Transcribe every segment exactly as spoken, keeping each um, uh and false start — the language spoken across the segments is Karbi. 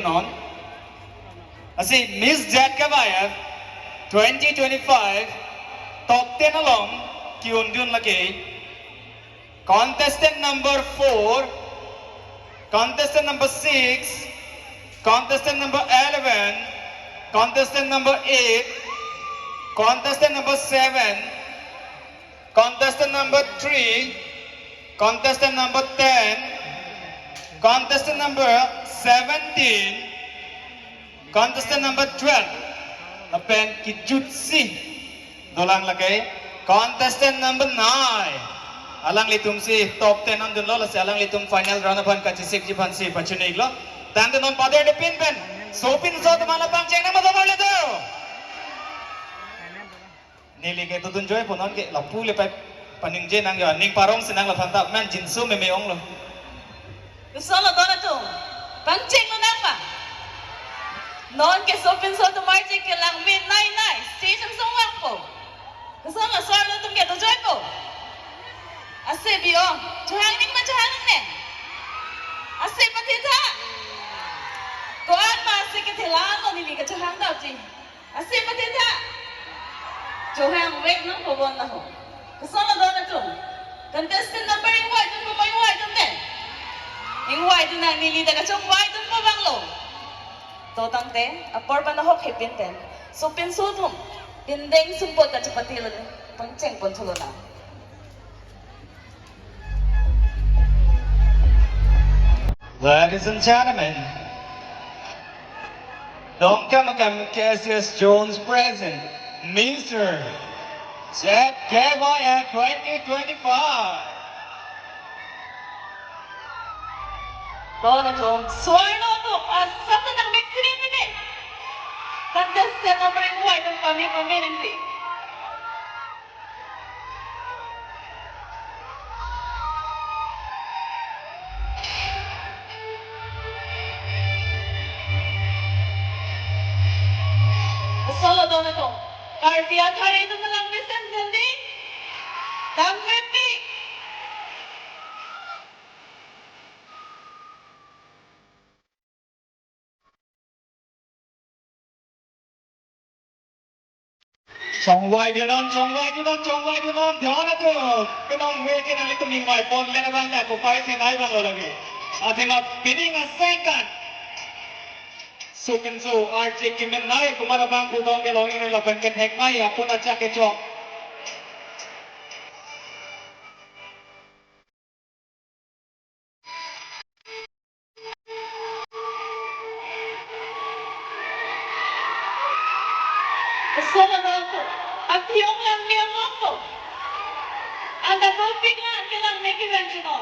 Non. Lasi Miss Z K Y F twenty twenty-five top ten along ke-undun lake contestant number four, contestant number six, contestant number eleven, contestant number eight, contestant number seven, contestant number three, contestant number ten, contestant number seventeen, contestant number twelve. Lapen kejutsi dolang lake contestant number nine. Alanglitumsi top ten an dunlo, lasi alanglitum final round aphan kachesikji aphansi pachini-iklo. Tangte non pader de pin pen sopinso atum aphan pangcheng nang ma, do-an marli atum? Neli ke dodun joipo, non ke lapu le pai paningje nang jo, ning parongsi nang laphanta, men jinso meme onglo. Kosonlo don atum, pangchenglo nang ma? Non ke sopinso atum arje kelang me nai nai stage angsong vangpo. Kosonlo, so-arlo atum ke dojoipo? Ase bi ong, chohang ning ma chohang nangne? Ase pathetha. Ko-an ma ase kethe lang lo, neli kachehang damji. Ase pathetha. Chohang vek nangpo bon na ho. Kosonlo don atum? Contestant number ingvai dunpo ma, ingvai dunde? Ingvai dun nang, neli ta kachongvai dunpo abanglo. To tangte apor pen ahok hepin pen sopinso atum pindeng sumpot kachepate lo, pangcheng pon thulo nang. Ladies and gentlemen, Dongkamukam K S S Jones present Mister Z K Y F twenty twenty-five. Don atum, so-arlo atum asap ta nangmek sini sini. Contestant number ingvai atum pame pame nangji. Kosonlo don atum? Karbi athare atum kelang mesen jandi. Dam mepi. Chongvai dunnon, chongvai dunnon, chongvai dunnon, don atum. Kenong ve ke nanglitum ingvai ponle abang ya, kopai thenei abanglo lake. Athema pining asengkan. Sopinso arje kemenei komat abang pudong kelong ini lapen kenhek mai apun achak kechok. Kosonlo don atum? Aphi ong lang me ong ongpo. Anta dopik lang kelang me kelang chino.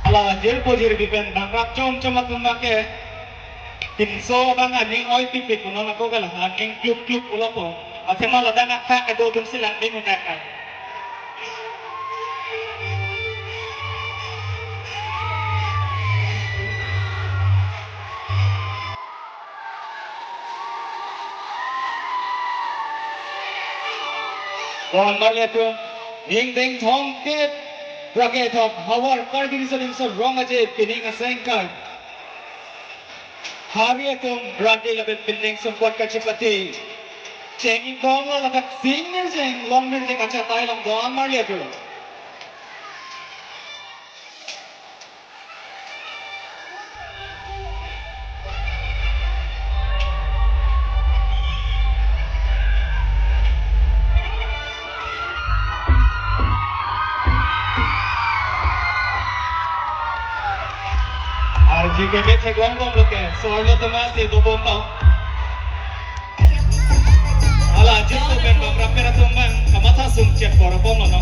Hala jirpo jirpi pen bang rap chom chom atum abang ke pinso abang aning oi pipik unon ako kala, aning kluk kluk pulo po. Athema ladak akhak kedo atumsi lang ding unak. Don marli atum, ingdeng thomkep ra kethom havar Karbi Riso Nimso Rong Aje pining asengkan. Hari atum randi lapen pining sumpot kachepate. Cheng ingdong lo ladak sing nirjeng, long nirjeng achatai along don marli atum. Arje keme theklong bomlo ke, so-arlo atum si dobom tong. Hala, jirpo pen bang rap pen atum abang kamatha sungchet por apom lo no.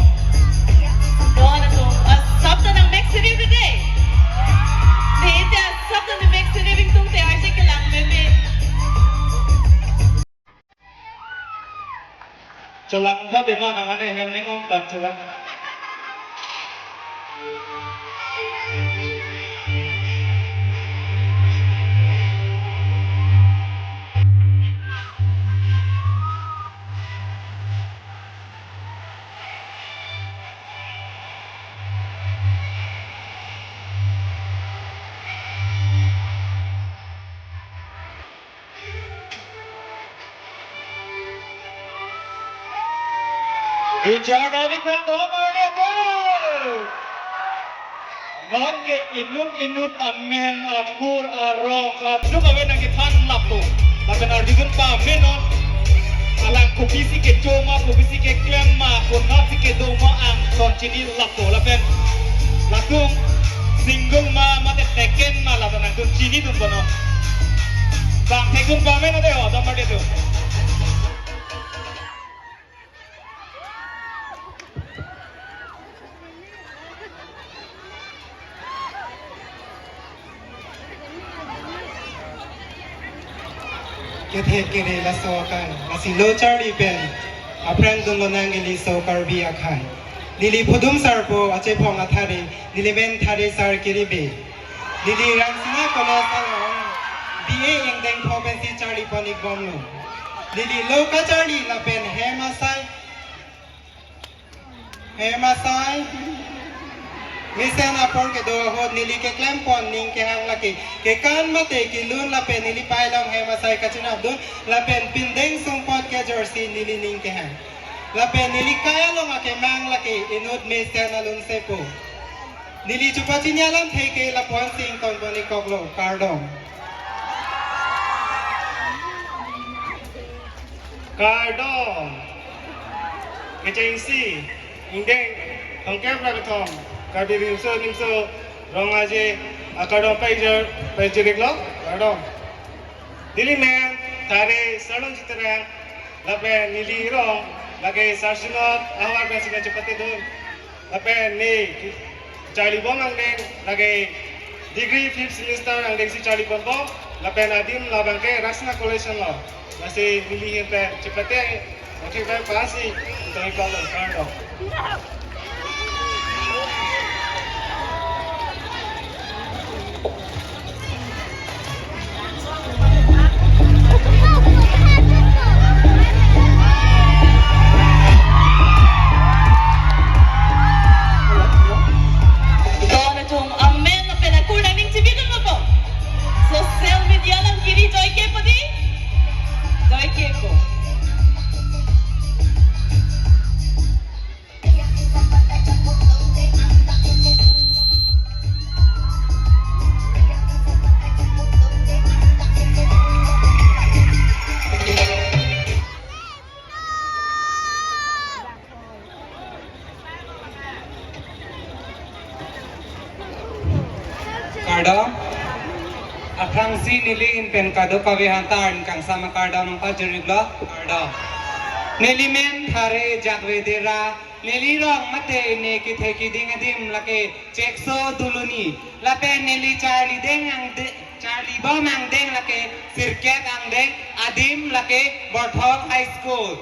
Don atum, asap ta nangmek sini dede. Dede asap ta nangmek sini, ringtung te arje kelang meme. Cholang ta dema nang ane hem ning ong tan cholang. Bichar dari kandom arya ko. Non ke inut inut amen akur arong kaduk awen nangkethan lapu. Lapen arjudun pamenon. Alang kopisi kecho ma, kopisi keklem ma, konatsi kedo ma, angton chini lapu. Lapen latum single ma, mate second ma, lapen nangtum chinidun bonon. Bang thekdun pamenon de ho, damar de tu. Kethe kere laso akai, lasi lo charli pen aphrang dunlonang neli so Karbi akhai. Neli phudum sarpo achephong athare, neli men thare Sar Kiribe. Neli Rangsina College along B A ingdeng pho pensi charli pon-ik bomlo. Neli lo kacharli lapen hem asai, hem asai mesen apor kedo ahut neli keklem pon ning kehang lake kekan mate kelun lapen neli pailong hem asai kachinapdun lapen pindeng sumpot kejorsi neli ning kehang. Lapen neli kai along akemang lake inut mesen alun sepo. Neli chupachini alamthe ke lapu-an si ington pon-ik koklo, kardom. Kardom. Kechengsi, ingdeng thomkep ra kethom, Karbi Riso Nimso Rong Aje akardom pajir, pajir-iklo, kardom. Neli men thare Sarlun Chiterang, lapen neli rong lake Sarsingot ahavar pensi kachepatedun. Lapen ne charli bom angdeng lake degree fifth semester angdengsi charli ponbom. Lapen adim labang ke Rangsina College lo. Lasi neli ahin pen chepate, oke pen pasi, ington-ik koklo, kardom. Don atum amen lapen akur nangning chibidun mo po. Social media along kiri joike po di. Joike po. Kardom. Aphrangsi neli ahin pen kadokave aphanta ingkangsam akardom nangpajir-iklo, kardom. Neli men thare Jakve Dera, neli rong mate ne kethe keding adim lake Chekso Duluni. Lapen neli charli deng angde-, charli bom angdeng lake sirkep angdeng, adim lake Borthong High School.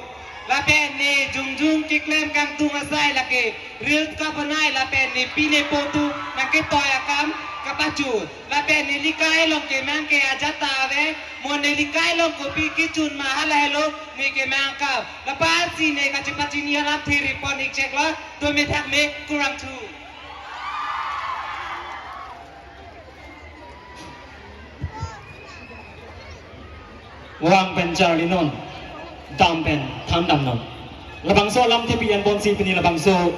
Lapen ne jongjong keklem kangtung asai lake reels kabanai lapen ne pi ne po atum nangketoi akam kapachun. Lapen neli kai along kemang ke ajat ta ave, mo neli kai along kopi kechun ma hala helo ne kemang akam. Lapatsi ne kachepachini alamthe ri pon-ik cheklo, dome thakme, kurvangthu. Vang pen charlinon, dam pen thandamnon. Labangso alamthe pi-en ponsi pini labangso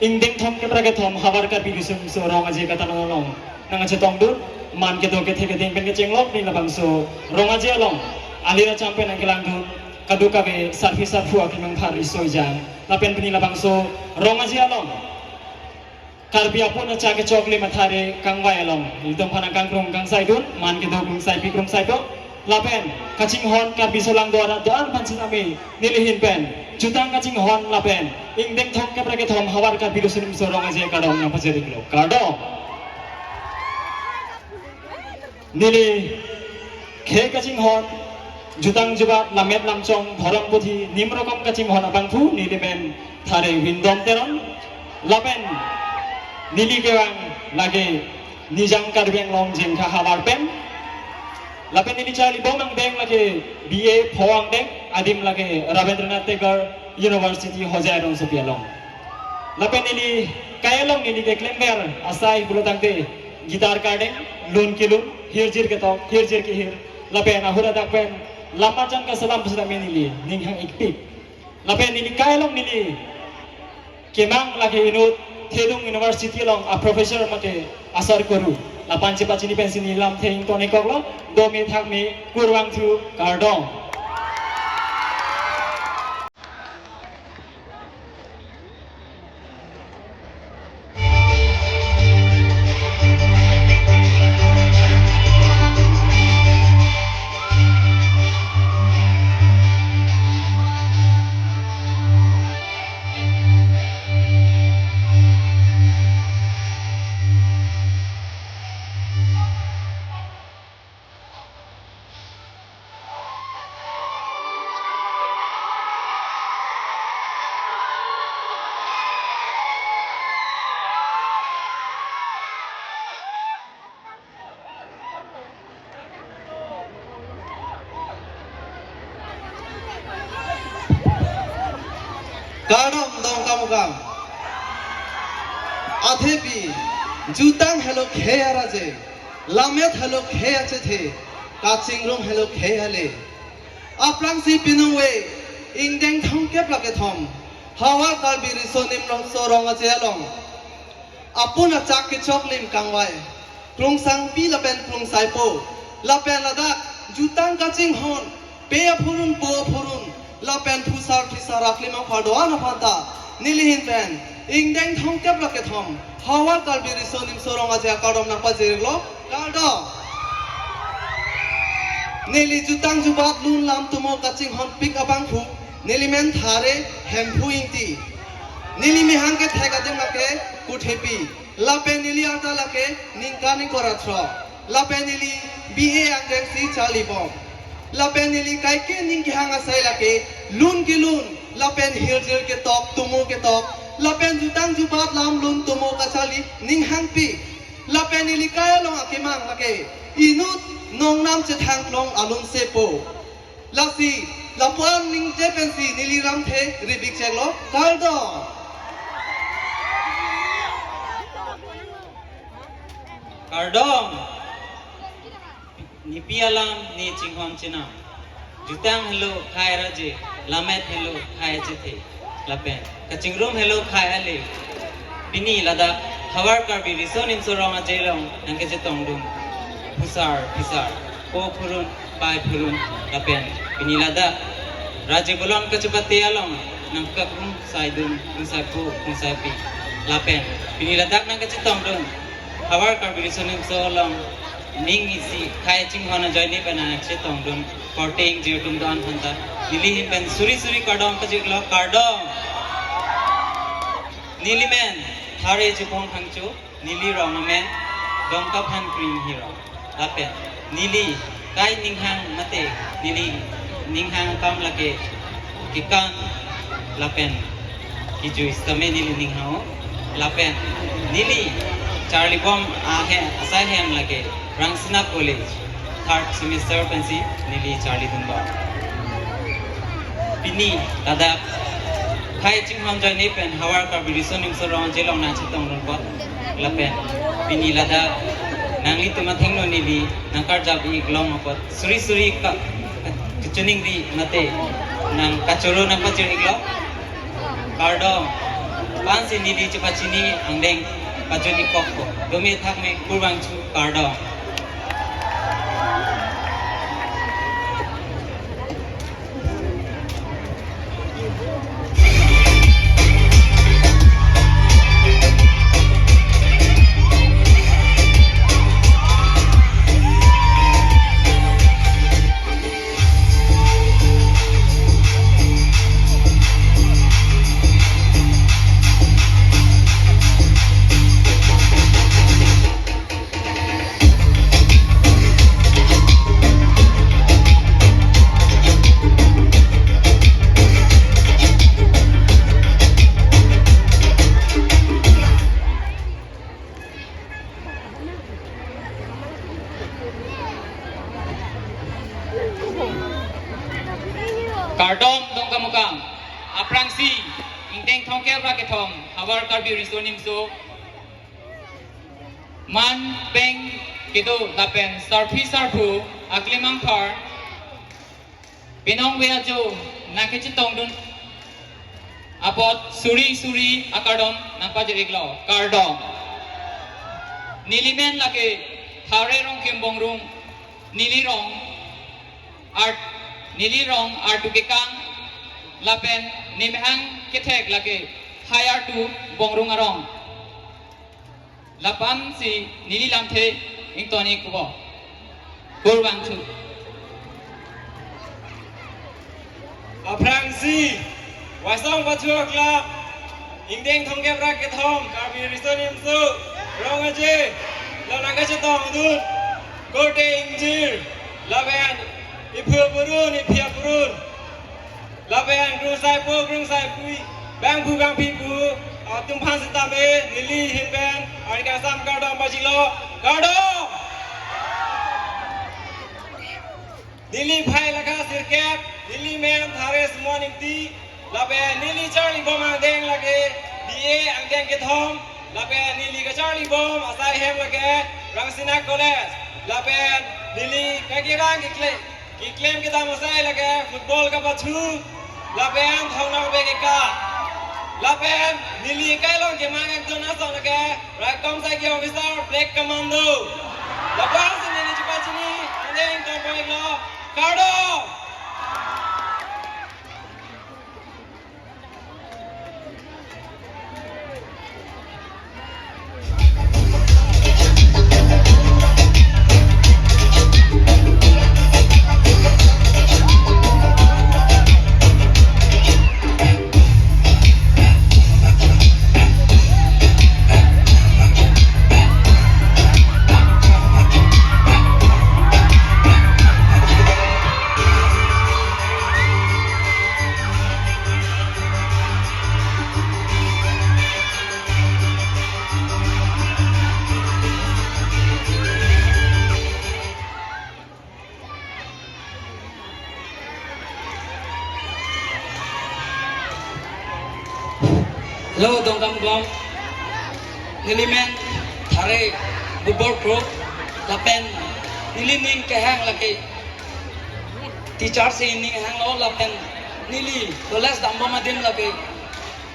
ingdeng thomkep ra kethom havar Karbi Riso Nimso Rong Aje katanon along nangkachetongdun, man kedo kethe keding pen kechenglok pini labangso Rong Aje along alir acham pen nangkelangdun, kadokave sarpi sarpo akemang phar riso ejang. Lapen pini labangso Rong Aje along Karbi apun acha kechoklim athare kangvai along ilitum aphan nangkangkrung kangsaidun, man kedo krungsaipi krungsaipo. Lapen kachinghon Karbi aso lang do-an do-an aphan sitame neli ahin pen jutang kachinghon lapen ingdeng thomkep ra kethom havar Karbi Riso Nimso Rong Aje akardom nangpajir-iklo, kardom. Neli khei kachinghon, jutang jubat, lammet lamchong, dhorom puthi, nim rokom kachinghon abangphu neli men thare Windom Teron. Lapen neli kevang lake Nijang Karbi Anglong Jengkha havar pen. Lapen neli charli bom angdeng lake B A pho angdeng, adim lake Rabendranath Tagore University Hojai rongsopi along. Lapen neli kai along neli keklemver asai pulotangte guitar kardeng, lun kelun, hirjir ketok, hirjir kehir. Lapen ahut adak pen lam arjan kasalam pusitame neli ning hang-ikpik. Lapen neli kai along neli Kemang lake inut Thedung University along a professor mate asar kuru. Lapen chepachini pensi neli lamthe ingtonikoklo, dome thakme kurvangthu, kardom. Kardom Dongkamukam. Athepi, jutang helo khei araje, lammet helo khei achethe, kachingrum helo khei ale. Aphrangsi piningve, ingdeng thomkep ra kethom, Howraghat Karbi Riso Nimso Rong Aje along apun achak kechok lim kangvai, plungsangpi lapen plungsaipo, lapen ladak jutang kachinghon, pe aphurun po aphurun, lapen phusar phisar aklimang phar do-an aphanta, neli ahin pen ingdeng thomkep ra kethom Howraghat Karbi Riso Nimso Rong Aje akardom nangpajirlo, kardom. Neli jutang jubat lun lam tomo kachinghonpik abangphu, neli men Thare Hemphu Ingti. Neli mehang kethek adim lake Kuthepi. Lapen neli arta lake ningkan ingkoi ra throk. Lapen neli B A angdengsi charlibom. Lapen neli kaike ning kehang asai lake lun kelun, lapen hirjir ketok, tomo ketok, lapen jutang jubat lam lun tomo kacharli ning hangpik. Lapen neli kai along akemang lake inut nongnam chethang klong alun sepo. Lasi, lapu-an ningje pensi neli lamthe ribik cheklo, kardom. Kardom. Nepi alam ne chinghon chenam. Jutang helo khei araje, lammet helo khei achethe, lapen kachingrum helo khei ale. Pini ladak Howraghat Karbi Riso Nimso Rong Aje along nangkechetongdun phusar phisar, po phurun, pai phurun, lapen pini ladak raje bolon kachepate along nangkakrungsaidun, krungsaipo, krungsaipi, lapen pini ladak nangkechetongdun Howraghat Karbi Riso Nimso along ning isi khei chinghon ajoine pen nangkechetongdun korte ingjir atum do-an aphanta neli ahin pen suri suri kardom pajirlo, kardom. Neli men Thare Chepong Phangcho, neli rong amen Dongkaphan Kring Hirong. Lapen neli kai ning hang mate, neli ning hang akam lake kekan lapen kejui sitame neli ning hang-o. Lapen neli charlibom ahem, asai hem lake Rangsina College, third semester pensi neli charlidunbom. Pini ladak khei chinghon ajoine pen Howraghat Karbi Riso Nimso Rong Aje along nangchetongdun apot, lapen pini ladak nanglitum athengno neli nangkarjap-ik long apot suri suri ka, kachiningri mate nangkachoro nangpajir-iklo, kardom. Pensi neli chepachini angdeng pajut-ikkokpo. Dome thakme kurvangthu, kardom. Kardom Dongkamukam, aphrangsi ingdeng thomkep ra kethom Howraghat Karbi Riso Nimso man pen kedo lapen sarpi sarpo aklimang phar, piningve ajo nangkechetongdun Apot suri suri akardom nangpajir-iklo, kardom. Neli men lake Thare Rongkim Bongrung, neli rong art, neli rong artu kekang, lapen nemahang kethek lake Hai Artu Bongrung arong. Lapu-ansi neli lamthe ington-ikpo. Kurvangthu. Aphrangsi, Waisong Pachu Club, ingdeng thomkep ra kethom, Karbi Riso Nimso Rong Aje, lo nangkachetongdun, korte ingjir, lapen iphu purun, iphi purun, lapen krungsaipo, krungsaipui, bangphu bangphi pu atum aphan sitame neli ahin pen arni kangsam kardom pajirlo, kardom. Neli phai lakha sirkep, neli men Thare Sumon Ingti, lapen neli charlibom angdeng lake B A angdeng kethom, lapen neli kacharlibom asai hem lake Rangsina College, lapen neli kakerang kekle keklem kedam asai lake football kapathu, lapen thongnang bek eka, lapen neli kailong kemang ekdun ason lake raikom saiki officer Black Commando. Lapu-ansi neli chepachini angdeng ington pon-iklo, kardom. Hello, Dongkamukam. Neli men Thare Football Group, lapen neli ning kehang lake teacher si ning hanglo, lapen neli college dambom adim lake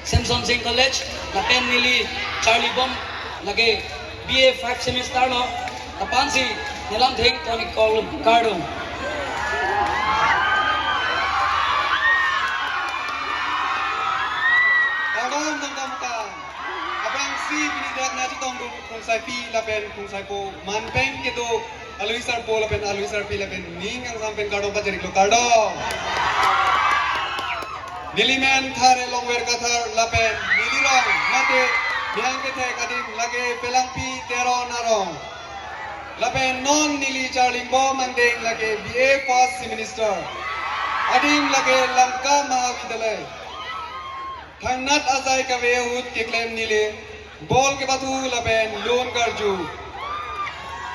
Semson Sing College, lapen neli charlibom lake B A five semester lo, lapu-ansi neli lamthe ington-iklo, kardom. Kardom, Dongkamukam. Aphrangsi pini dak nangchetongdun krungsaipi lapen krungsaipo, manpeng kedo alui sarpo lapen alui sarpi lapen ning kangsam pen kardom pajir-iklo, kardom. Neli men Thare Longver Kathar lapen neli rong mate nemahang kethek adim lake Pelangpi Teron arong. Lapen non neli charlibom angdeng lake B A first semester. Adim lake Lanka Mahavidyalaya. Thangnat asai kave ahut keklem neli ball kepathu lapen lun karju.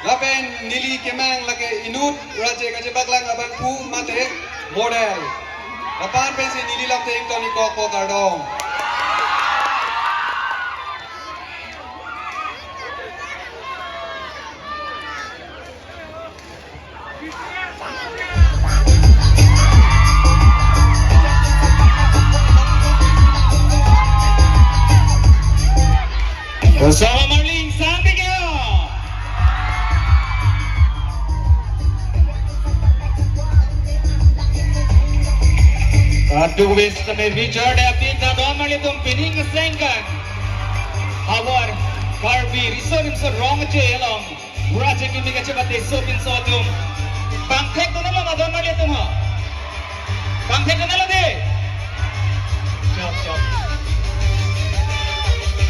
Lapen neli kemang lake inut raje kachepaklang abangphu mate model. Lapu-an pensi neli lamthe ington-ikkokpo, kardom. Osama Marling, sangpiklo. Kadokave sitame Richard apin ta don marli atum pining kesengkan. Havar Karbi Riso Nimso Rong Aje along. Pura chekimi kachepate sopinso atum. Pangthekdun nanglo ma don marli atum ho? Pangthekdun nanglo dei. Chop, chop.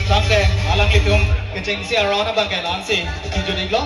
Tangte, alanglitum kechengsi aron abang ke la-ansi kijut-iklo.